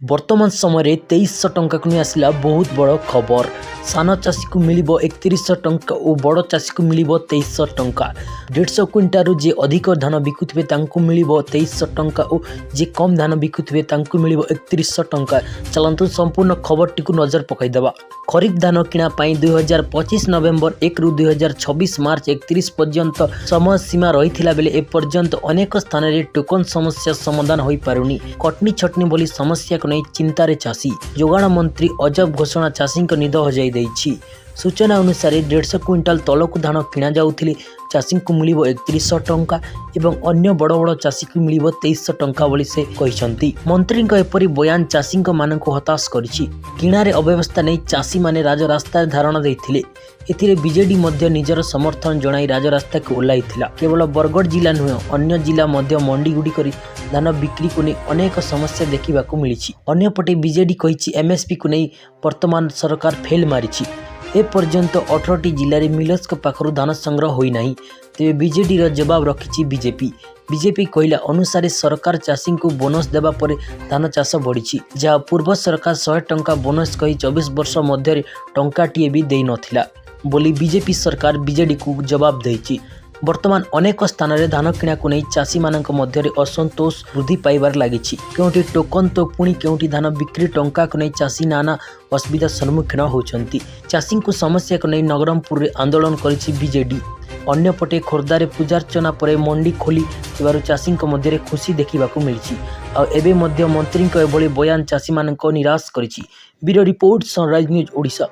ବର୍ତ୍ତମାନ ସମୟରେ 2300 ଟଙ୍କାକୁ ନେଇ ଆସିଲା ବହୁତ ବଡ଼ ଖବର। ସାନ ଚାଷୀକୁ ମିଳିବ 3100 ଟଙ୍କା ଓ ବଡ଼ ଚାଷୀକୁ ମିଳିବ 2300 ଟଙ୍କା। 150 କୁଇଣ୍ଟାଲରୁ ଯିଏ ଅଧିକ ଧାନ ବିକୁଥିବେ, ତାଙ୍କୁ ମିଳିବ 2300 ଟଙ୍କା ଓ ଯିଏ କମ୍ ଧାନ ବିକୁଥିବେ, ତାଙ୍କୁ ମିଳିବ 3100 ଟଙ୍କା। ଚାଲନ୍ତୁ, ସମ୍ପୂର୍ଣ୍ଣ ଖବରଟିକୁ ନଜର ପକାଇଦେବା। ଖରିଫ ଧାନ କିଣା ପାଇଁ 2025 ନଭେମ୍ବର 1ରୁ 2026 ମାର୍ଚ୍ଚ 31 ପର୍ଯ୍ୟନ୍ତ ସମୟ ସୀମା ରହିଥିଲା ବେଳେ ଏପର୍ଯ୍ୟନ୍ତ ଅନେକ ସ୍ଥାନରେ ଟୋକନ ସମସ୍ୟା ସମାଧାନ ହୋଇପାରୁନି। କଟନି ଛଟନି ଭଳି ସମସ୍ୟାକୁ ନେଇ ଚିନ୍ତାରେ ଚାଷୀ। ଯୋଗାଣ ମନ୍ତ୍ରୀ ଅଜବ ଘୋଷଣା ଚାଷୀଙ୍କ ନିଦ ହଜାଇ ଦେଇଛି। ସୂଚନା ଅନୁସାରେ, 150 କୁଇଣ୍ଟାଲ ତଳକୁ ଧାନ କିଣାଯାଉଥିଲେ ଚାଷୀଙ୍କୁ ମିଳିବ 3100 ଟଙ୍କା ଏବଂ ଅନ୍ୟ ବଡ଼ ବଡ଼ ଚାଷୀକୁ ମିଳିବ 2300 ଟଙ୍କା ବୋଲି ସେ କହିଛନ୍ତି। ମନ୍ତ୍ରୀଙ୍କ ଏପରି ବୟାନ ଚାଷୀଙ୍କ ମାନଙ୍କୁ ହତାଶ କରିଛି। କିଣାରେ ଅବ୍ୟବସ୍ଥା ନେଇ ଚାଷୀମାନେ ରାଜରାସ୍ତାରେ ଧାରଣା ଦେଇଥିଲେ। ଏଥିରେ ବିଜେଡି ମଧ୍ୟ ନିଜର ସମର୍ଥନ ଜଣାଇ ରାଜରାସ୍ତାକୁ ଓହ୍ଲାଇଥିଲା। କେବଳ ବରଗଡ଼ ଜିଲ୍ଲା ନୁହେଁ, ଅନ୍ୟ ଜିଲ୍ଲା ମଧ୍ୟ ମଣ୍ଡିଗୁଡ଼ିକରେ ଧାନ ବିକ୍ରିକୁ ନେଇ ଅନେକ ସମସ୍ୟା ଦେଖିବାକୁ ମିଳିଛି। ଅନ୍ୟପଟେ ବିଜେଡି କହିଛି, ଏମ୍ଏସ୍ପିକୁ ନେଇ ବର୍ତ୍ତମାନ ସରକାର ଫେଲ୍ ମାରିଛି। ଏପର୍ଯ୍ୟନ୍ତ 18ଟି ଜିଲ୍ଲାରେ ମିଲର୍ସଙ୍କ ପାଖରୁ ଧାନ ସଂଗ୍ରହ ହୋଇନାହିଁ। ତେବେ ବିଜେଡିର ଜବାବ ରଖିଛି ବିଜେପି। ବିଜେପି କହିଲା ଅନୁସାରେ, ସରକାର ଚାଷୀଙ୍କୁ ବୋନସ୍ ଦେବା ପରେ ଧାନ ଚାଷ ବଢ଼ିଛି, ଯାହା ପୂର୍ବ ସରକାର 100 ଟଙ୍କା ବୋନସ୍ କହି 24 ବର୍ଷ ମଧ୍ୟରେ ଟଙ୍କାଟିଏ ବି ଦେଇନଥିଲା ବୋଲି ବିଜେପି ସରକାର ବିଜେଡିକୁ ଜବାବ ଦେଇଛି। ବର୍ତ୍ତମାନ ଅନେକ ସ୍ଥାନରେ ଧାନ କିଣାକୁ ନେଇ ଚାଷୀମାନଙ୍କ ମଧ୍ୟରେ ଅସନ୍ତୋଷ ବୃଦ୍ଧି ପାଇବାରେ ଲାଗିଛି। କେଉଁଠି ଟୋକନ ତ ପୁଣି କେଉଁଠି ଧାନ ବିକ୍ରି ଟଙ୍କାକୁ ନେଇ ଚାଷୀ ନାନା ଅସୁବିଧା ସମ୍ମୁଖୀନ ହେଉଛନ୍ତି। ଚାଷୀଙ୍କୁ ସମସ୍ୟାକୁ ନେଇ ନବରଙ୍ଗପୁରରେ ଆନ୍ଦୋଳନ କରିଛି ବିଜେଡି। ଅନ୍ୟପଟେ ଖୋର୍ଦ୍ଧାରେ ପୂଜାର୍ଚ୍ଚନା ପରେ ମଣ୍ଡି ଖୋଲି ଥିବାରୁ ଚାଷୀଙ୍କ ମଧ୍ୟରେ ଖୁସି ଦେଖିବାକୁ ମିଳିଛି। ଆଉ ଏବେ ମଧ୍ୟ ମନ୍ତ୍ରୀଙ୍କ ଏଭଳି ବୟାନ ଚାଷୀମାନଙ୍କ ନିରାଶ କରିଛି। Bureau report, sunrise news Odisha.